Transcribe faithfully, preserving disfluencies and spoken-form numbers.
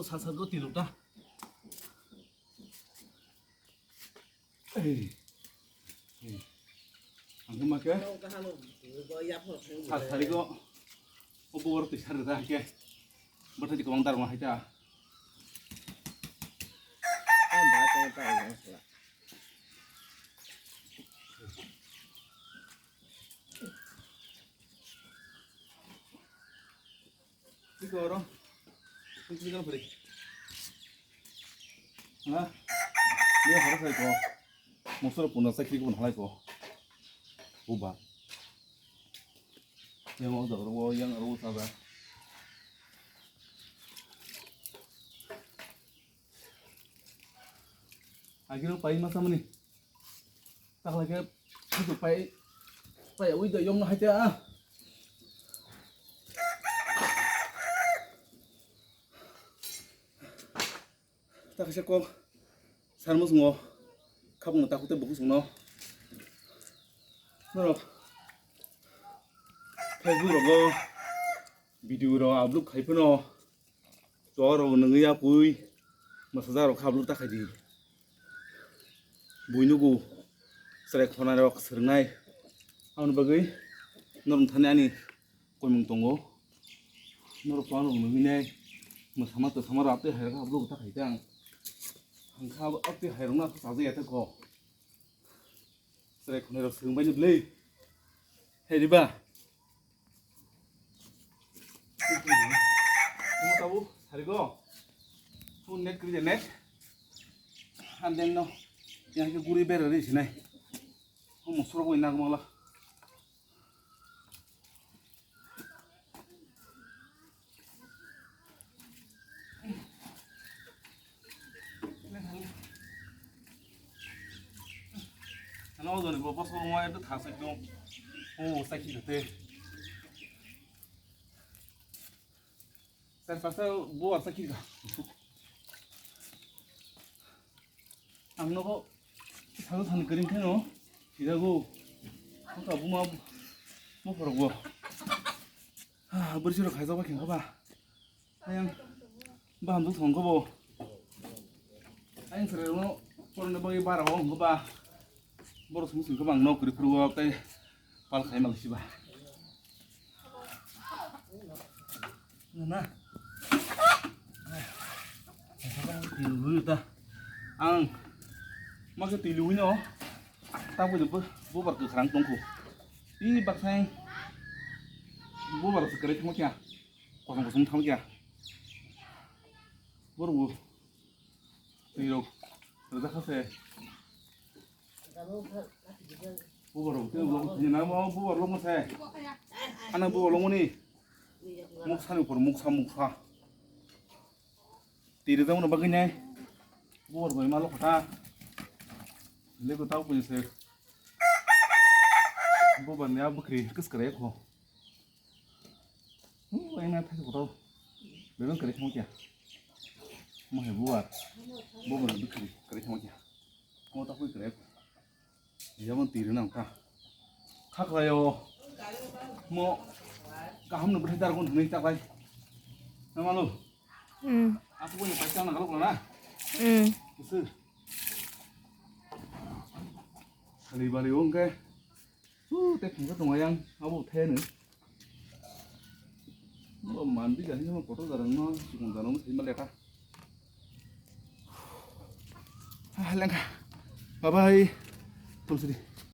Sasa go tiluk ta. Ei. Ei. Ang ma ke? Sa sari go. Obo wor tisar da ke. Bata di kawang dar ma hai ta. Iko oro. Iko oro beri. Ha? Dia harus saya ko. Musur puna saya kiri pun halai ko. Uba. Yang mau dah ro yang ro sabar. Agiro pai masa mani. Takhlai khe, pai, pai, ui da yong no hai te, ah. Takha se kok, sarmo sungo, khapung takhuk te bukhuk sungno. Norok, Facebook rogo, video rok upload khai phano, chuwak rok nungwi yapwi, mwsajak rok khe upload ta khai di. Buino go chwrai khonai rok swrwngnai. Aboni bagwi norok thani ani koimung tongo. Norok phano nungwi nai mwsama twsama rok tei hai rok upload ta khai tang. Hangkha abo tei hai rok no chajak ya tei kho. Chwrai khonai rok swrwng bai ni bwlwi. Hai riba. Tamo tabu, sarigo. Phone net kri net. Andeng no. Yang ke guri ber ri sinai. Mo suro ko inag mala. Ano joni bo bosong mo eto thang sai dong. O sai ki te. Sar pasa bo ar sai ki ga. Ang nogo salo thani kering kheno. Hidago. Ka buma mo phorogo. Ha, bwrwi siro khaijak ba khengkha ba. Ayang baham duk thong kha bo. Ayang sere no porna bagwi bara o hwnkha ba. Borok song song kha bang nok kri phuru o tei pal khai mal siba. Na. Twi luwi ta. Ang ma khe twi luwi no. Ta bo bo bar kwkhrang tong kho. I bak sai bo bar kwkhrang tong kya. Kosong kosong thang kya. Bor bo. Twi rok. Rada kha se. Bubar rok tei ulo thani na mo bubar rok mo se. Ana bubar rok mo ni. Muksa ni upor muksa muksa. Tiri jang no bagwi nai. Bubar bai ma lo kota. Lego tau pun se. Bubar ni a bukri kis kare ko. Hmm, wai na thai ko tau. Bebang kare thang kya. Mo he bubar. Bubar bukri kare thang kya. Mo ta hui kare ko. Yamon tiri nang kha. Kha khlaio. Mo kaham no bwthai dar gon hwnwi chaklai. Na malo. Hmm. Aku punya paisa na kalau na. Hmm. Kusu. Kali bali ong ke. Uh, te khungsa tong ayang. Abo the no. Bo mandi jani ma kotor jarang no, sikon jarang no, sima leka. Ah, lengkha. Bye bye. Tulsi di.